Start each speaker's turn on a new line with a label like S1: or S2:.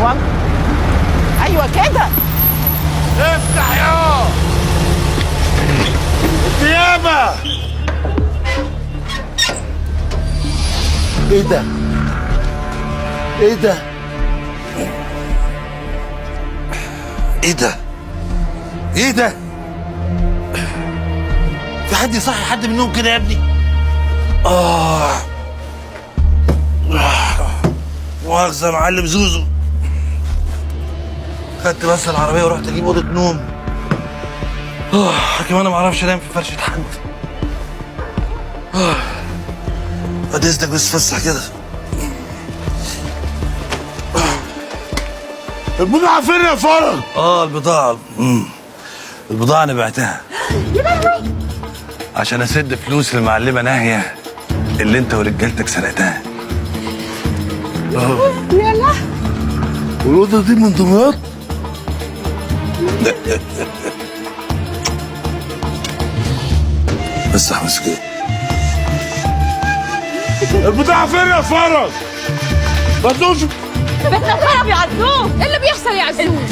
S1: اكبر. ايوه كده.
S2: افتح يا الديابة. ايه ده؟ ايه ده؟ ايه ده؟ ايه ده؟ في حد يصحي حد منهم كده يا ابني؟ اه مؤاخذة يا معلم زوزو، خدت بس العربية ورحت اجيب أوضة نوم. كمان انا ما اعرفش انام في فرشة حد. بعد اذنك بس فسح كده. البضاعة فين يا فرج؟ البضاعة البضاعة انا بعتها.
S1: يا لهوي.
S2: عشان اسد فلوس المعلمة ناهية اللي انت ورجالتك سرقتها.
S1: يا لهوي.
S2: والأوضة دي من دمياط؟ بس احبس كده. البضاعة فين يا فرج؟ ما تدوش.
S1: بيتنا خرب يا عزوز.
S3: ايه اللي بيحصل يا عزوز؟